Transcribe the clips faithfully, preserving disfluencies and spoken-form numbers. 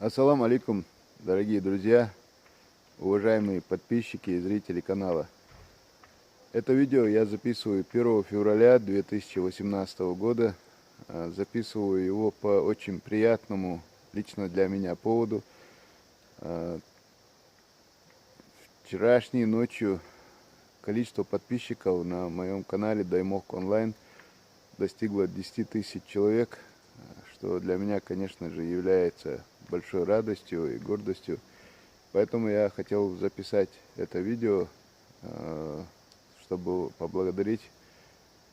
Ассаламу алейкум, дорогие друзья, уважаемые подписчики и зрители канала. Это видео я записываю первого февраля две тысячи восемнадцатого года. А, записываю его по очень приятному лично для меня поводу. А, Вчерашней ночью количество подписчиков на моем канале Даймок Онлайн достигло десяти тысяч человек, что для меня, конечно же, является большой радостью и гордостью. Поэтому я хотел записать это видео, э, чтобы поблагодарить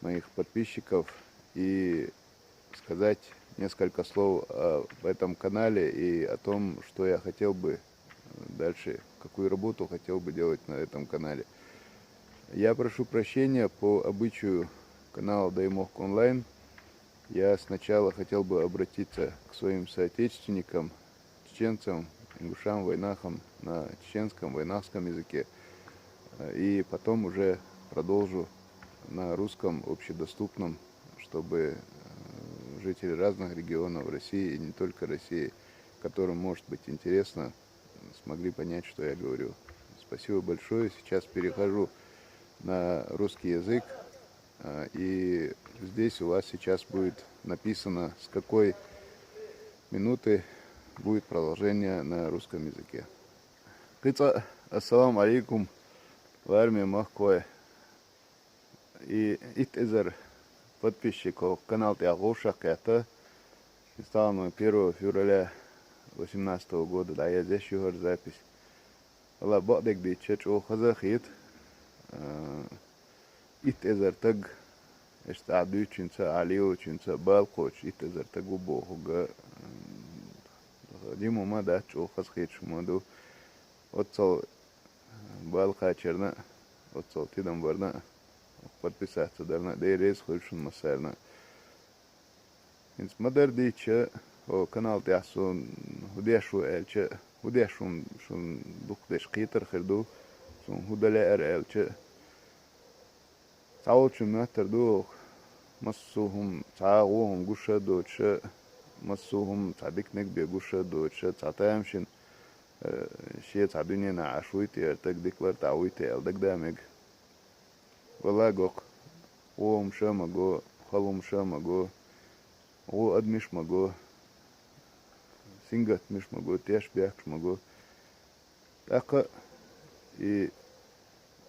моих подписчиков и сказать несколько слов об этом канале и о том, что я хотел бы, э, дальше, какую работу хотел бы делать на этом канале. Я прошу прощения по обычаю канала Даймок Онлайн. Я сначала хотел бы обратиться к своим соотечественникам, чеченцам, ингушам, вайнахам на чеченском, вайнахском языке. Э, и потом уже продолжу на русском общедоступном, чтобы, э, жители разных регионов России и не только России, которым может быть интересно, смогли понять, что я говорю. Спасибо большое. Сейчас перехожу на русский язык. А, и здесь у вас сейчас будет написано, с какой минуты будет продолжение на русском языке. Къица, ассаламу алейкум, варми махкой. И ит эзар подписчиков канал тя гъуша кята. Сталну первого февраля восемнадцатого года, да, я здесь югар запись. Вала бакъдег дича чу хаза хит. А, ит эзар таг, эшта а дуйчинца, а лиучинца, балкоч, ит эзар таг убо хуга. Диму ма да чу хаз хит шумаду. Отцал балкачерна, отцал тидам барна, подписаться дарна, дерез хулшун масарна. Инс мадар дича, о канал тя сун худеш шу элча, худеш шун, шун духдеш китар хирду, сун худале эр элча. Цаулчу мятар ду, массухум, цагъухум гуша доча, массухум цадикнек бе гуша доча, цатаямшин, э, ше цадунена ашуйте, эр так диклар тауйте, эл дагдамег. Вала гок, уум шамаго, халум шамаго, у адмиш маго, сингат миш маго, теш бяхш маго. Така и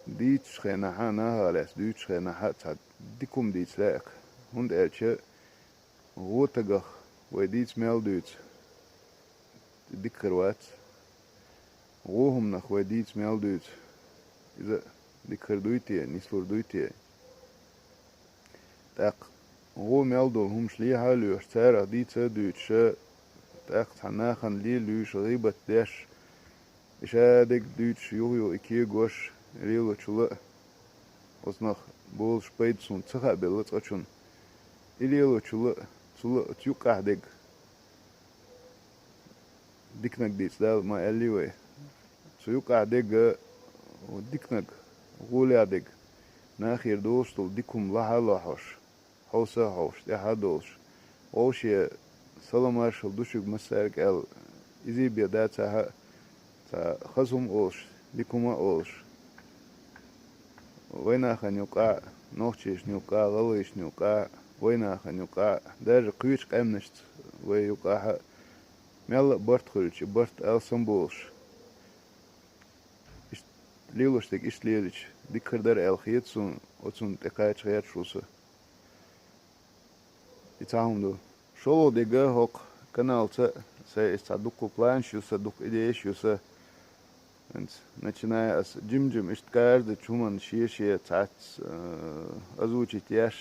дийцшхена ха, нахалес дийцшхена ха, ца дикум дийц лаек. Хунд элча, гъу тагах вай дийц мел дийц, дикхир вац. Гъу хумнах вай дийц мел дийц. Иза дикхир дуйте, нислур дуйте. Так, гъу мел дол хумш лиха луш, царах дийца дийц ша, так, цхьа нахан ли луш, гъибат деш, иша дег дийц, юг-юг ики гош, лило чула, ознах болш пайд сун цаха белла цачун. И лило чула, цула цюках дег. Дикнаг дийц дал ма элли вай. Цу юкъа дега дикнаг, гъуля дег. Нахир дулштул дикум лаха лохош. Хауса хош, тяха долш. Оуше саламаршал душуг масарк эл изи беда цаха, ца хазум олш, дикума олш. Вайнахан юкъа, нохчиш юкъа, гъалыш юкъа, вайнахан юкъа, даже къуич къемнашц вай юкъа ха. Мелла барт хуьлча, барт алсам болуш. Ишт лелуш дерг ишт лелича, дикхар дара аьлла хета суна, оцунна тӀекхача гӀерташ ву со. И цхьа хӀума ду. ШолгӀа дега хӀокху каналца а, сайн иза цхьа дуккха планаш ю сан, дуккха идеяш ю сан. ХӀинца, начиная ас жим-жим ишта каждый хӀуманна шен-шен цхьацца, э, озвучить еш,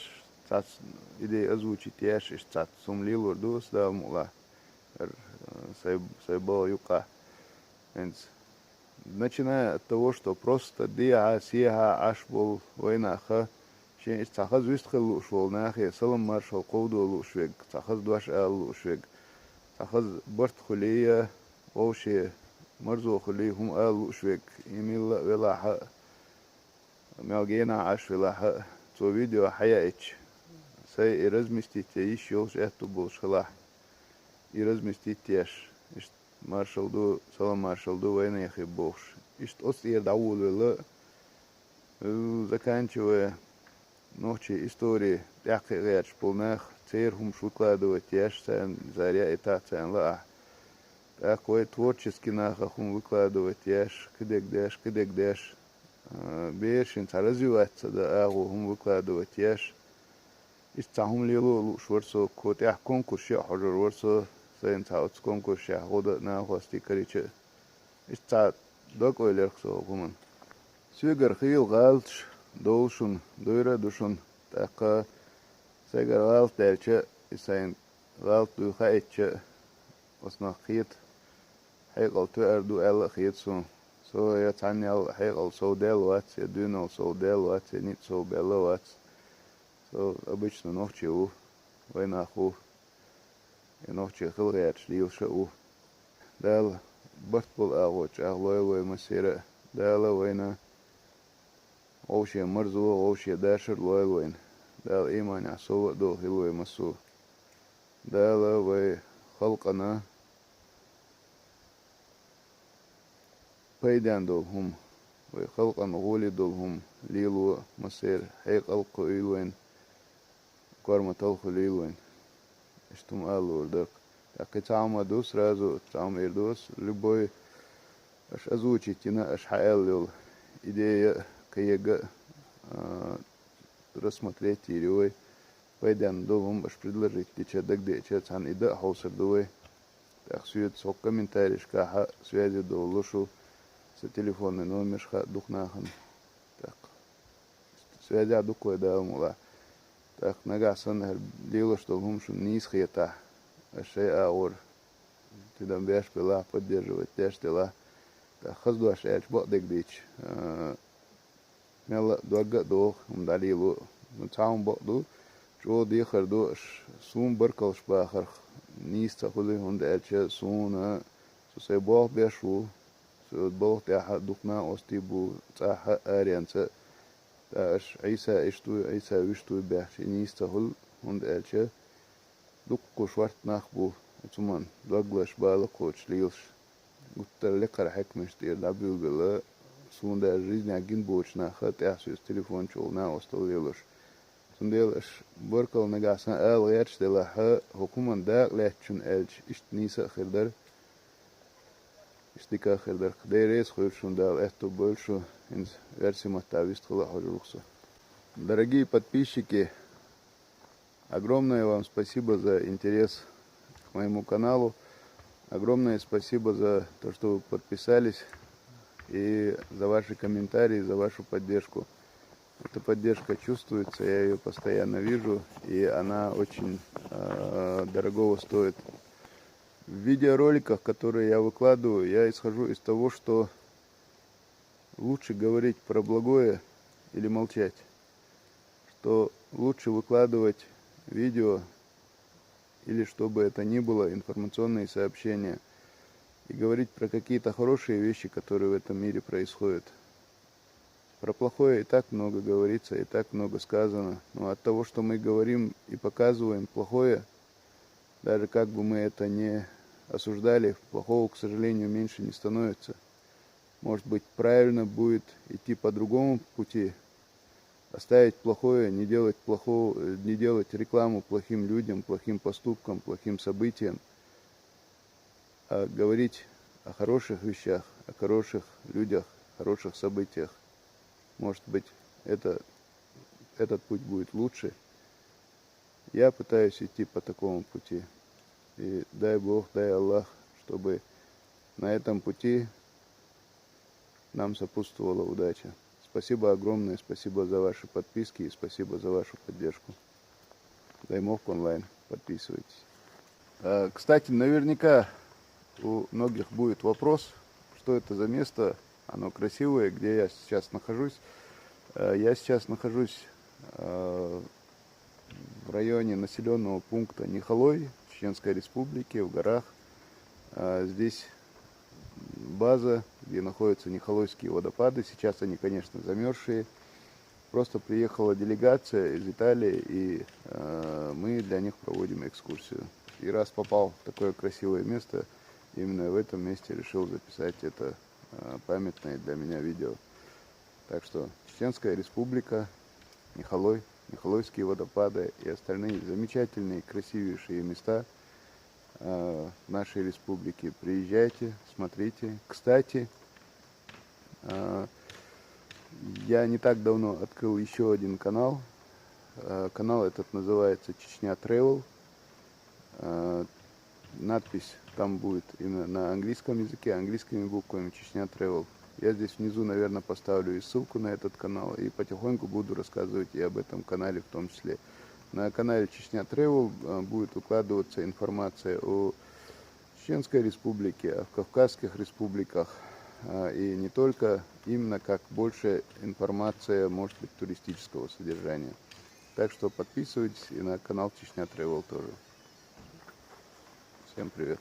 цхьацца идея озвучить еш, ишта цхьацца хӀума лелор ду ас, Дала мукъ лахь. Эр, э, сай, сай бала юкъа. ХӀинца, начиная от того, что просто дехьа, сехьа Ӏаш болу вайнаха, шен иза цхьа хаза вист хила лууш волу нахе салам маршалла кховдо лууш верг, цхьа хаза дош ала лууш верг, цхьа хаза барт хуьлий я, вовше марзо хуьлий хӀума ала лууш верг, и милла а велахьа а, мел генахь Ӏаш велахьа а, цо видео хьаяйча, сай и разместить я йиш йолуш аьтту болуш хилахь, и разместить еш, иштта Маршал ду, салам маршал ду, вайнахи бохуш. Иштта оцу тӀера дӀаволавелла, э, заканчивая нохчийн истори тӀаьхьа кхин а гӀерташ болу нах, церан хӀумаш выкладывать еш, царна заря и тахь царна лаахь. ТӀаккха вай творческий нахах хӀума выкладывать еш, кхидерг деш, кхидерг деш. А, берашна цхьа развиваться дан агӀо хӀума выкладывать еш. Иштта цхьа хӀума лело а лууш вара со, кху тӀехь конкурс а хьожур вара со, сайна цхьа оцу конкурсехь гӀо дан нахостий карийча а. Иштта цхьа дог-ойла яра-кх со хӀокху хӀуманна. Соьгара хийла гӀалаташ довла шуна, дойр а ду шуна, тӀаккха сайгара гӀалат даьлча а, и сайна гӀалат дуй хаийтча а, оцунах кхета, хьекъал тоьар ду аьлла а хета суна. Со я цхьанна ял хьекъал сов даьлла вац, я доьналла сов даьлла вац, я ницкъ сов баьлла вац. Со обычно нохчи ву, вайнах ву, я нохчи хила гӀерташ лелаш а ву. Дала барт болу агӀо чӀагӀлойла вай массеран а. Дала вайна вовшийн марзо, вовшийн дашар лойла вайна. Дала иманехь сов а дохийла вай массо. Дала вай халкъана пайденна долу хӀума, вай халкъана гӀоле долу хӀума лело а массеран хьекъал а кхуьийла вайна, корматалла хуьлийла вайна. Иштта хӀума ала луур дара-кх. ТӀаккха кхин цхьа хӀума ду сразу, цхьа хӀума эр ду ас, любой аша озвучить йина, аша хьааьлла йолу идея а, кхин ерг а, а, рассмотреть йийр ю вай. Пайденна долу хӀума аша предложить дича, дагадеъча, цхьаьна и дан а хьовсур ду вай. ТӀаккха соьца хӀокху комментарийшкахь а связи долу луш ву, сан телефонный номерш хаьа дукха нахана. ТӀаккха связехь ду-кх вай, Дала мукъалахь. ТӀаккха нагахь санна хӀара лелош долу хӀума шуна нийса хетахь, аша шайн агӀор тидам беш белахь, поддерживать деш делахь, тӀаккха хаза дош аьлча бакъдерг дийцича, а, мелла а дог а догӀу хӀума дӀалело а. Ну, цхьа хӀума бакъ ду, чӀогӀа дехар ду аша суна баркаллаш бахарх, нийса ца хуьлу, хӀунда аьлча суна, со сайн болх беш ву, со балха тӀехь а дукха накъостий бу, цӀахь а, аренца а. ТӀаккха аша Ӏийса иштта вуй, Ӏийса вуьшта вуй баьхча, и нийса ца хуьлу, хӀунда аьлча дуккха шорта нах бу оцу хӀуманна дог лозуш, бала кхочуш лелаш. Гуттар а лекхара хьаькамашна тӀера дӀабуьйлабелла, суна даже жизнехь гина боцучу наха тӀехь соьца телефон чухула накъосталла лелош. Цундела аша баркалла нагахь санна ала гӀерташ делахь, хӀокху хӀуманна дакъа лаьцначунна аьлча, иштта нийса а хир дара. Иштта дика а хир дара. Дела реза хуьлда шуна, Дала аьтто бойла шу, хӀинца оьрсийн маттахь вистхила а хьожур ву-кх со. Дорогие подписчики, огромное вам спасибо за интерес к моему каналу. Огромное спасибо за то, что вы подписались, и за ваши комментарии, за вашу поддержку. Эта поддержка чувствуется, я её постоянно вижу, и она очень, э, дорогого стоит. В видеороликах, которые я выкладываю, я исхожу из того, что лучше говорить про благое или молчать, что лучше выкладывать видео или, что бы это ни было, информационные сообщения, и говорить про какие-то хорошие вещи, которые в этом мире происходят. Про плохое и так много говорится, и так много сказано. Но от того, что мы говорим и показываем плохое, даже как бы мы это не осуждали, плохого, к сожалению, меньше не становится. Может быть, правильно будет идти по другому пути, оставить плохое, не делать плохого, э, не делать рекламу плохим людям, плохим поступкам, плохим событиям, а говорить о хороших вещах, о хороших людях, хороших событиях. Может быть, это, этот путь будет лучше. Я пытаюсь идти по такому пути. И дай Бог, дай Аллах, чтобы на этом пути нам сопутствовала удача. Спасибо огромное, спасибо за ваши подписки и спасибо за вашу поддержку. Даймовка онлайн, подписывайтесь. А, кстати, наверняка у многих будет вопрос, что это за место, оно красивое, где я сейчас нахожусь. Э, я сейчас нахожусь, э, в районе населённого пункта Нихалой Чеченской Республики, в горах. Э, здесь база, где находятся Нихалойские водопады. Сейчас они, конечно, замёрзшие. Просто приехала делегация из Италии, и, э, мы для них проводим экскурсию. И раз попал в такое красивое место, именно в этом месте решил записать это э, памятное для меня видео. Так что Чеченская Республика, Михалой, Михалойские водопады и остальные замечательные, красивейшие места э, в нашей республике. Приезжайте, смотрите. Кстати, э, я не так давно открыл еще один канал. Э, канал этот называется Чечня Travel. Э, надпись там будет именно на английском языке, английскими буквами, Чечня Travel. Я здесь внизу, наверное, поставлю и ссылку на этот канал, и потихоньку буду рассказывать и об этом канале в том числе. На канале Чечня Travel э, будет выкладываться информация о Чеченской Республике, о кавказских республиках, э, и не только, именно как больше информация, может быть, туристического содержания. Так что подписывайтесь и на канал Чечня Travel тоже. Всем привет.